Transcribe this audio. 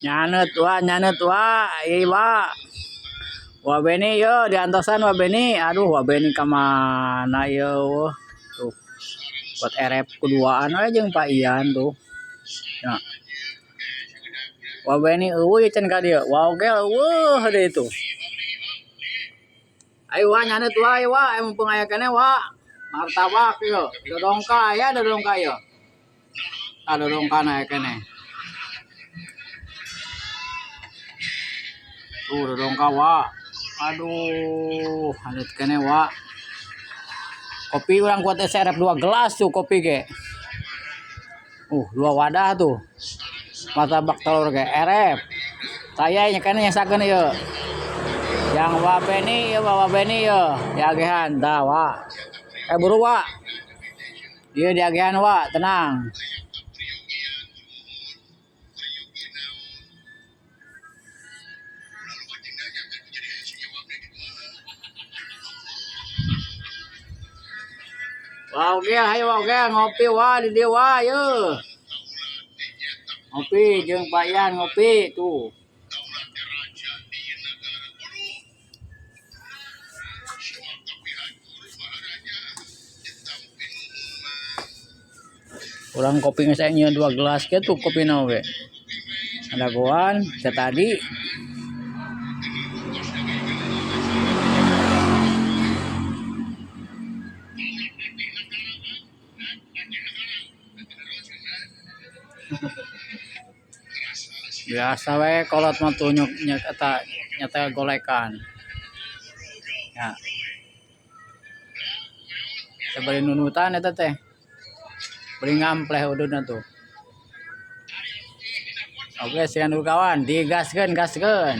Nyaneut wa, nyaneut wa, ieu wa. Wa Beni yeuh diantosan wa Beni. Aduh wa Beni ka mana yeuh. Tuh. Buat erep kuduaan we jeung Pak Ian tuh. Ya. Wa Beni eueuh can ka dieu. Wa oge eueuh deui tuh. Ayo wa nyaneut wa, ayo wa, ayo mumpung aya keneh wa. Martabak yeuh, dodongka aya dodongka yeuh. Tah dodongkana aya keneh. Tuh dodongka wa. Aduh, haneut keneh wa. Kopi urang kuat teh serep 2 gelas tuh kopi ge. 2 wadah tuh. Martabak telur ge erep. Saya nya keneh nyasakeun ieu. Yang wa Beni ieu wa Beni ieu diagehan tah wa. Buru wa. Ieu diagehan wa, tenang. Wah, oke, ayo oke, ngopi wah di dieu wah, yeuh. Ngopi jeung Pak Ian ngopi tuh. Urang kopi geus aya nyieun 2 gelas ge tuh kopina we. Dagoan tadi. Biasa we kolot mah tuh nyuk nyek eta nyetel golekan. Ya. Sabari nunutan eta teh. Beri ngampleh ududna tuh. Oke, sekian dulu kawan, digaskeun, gaskeun.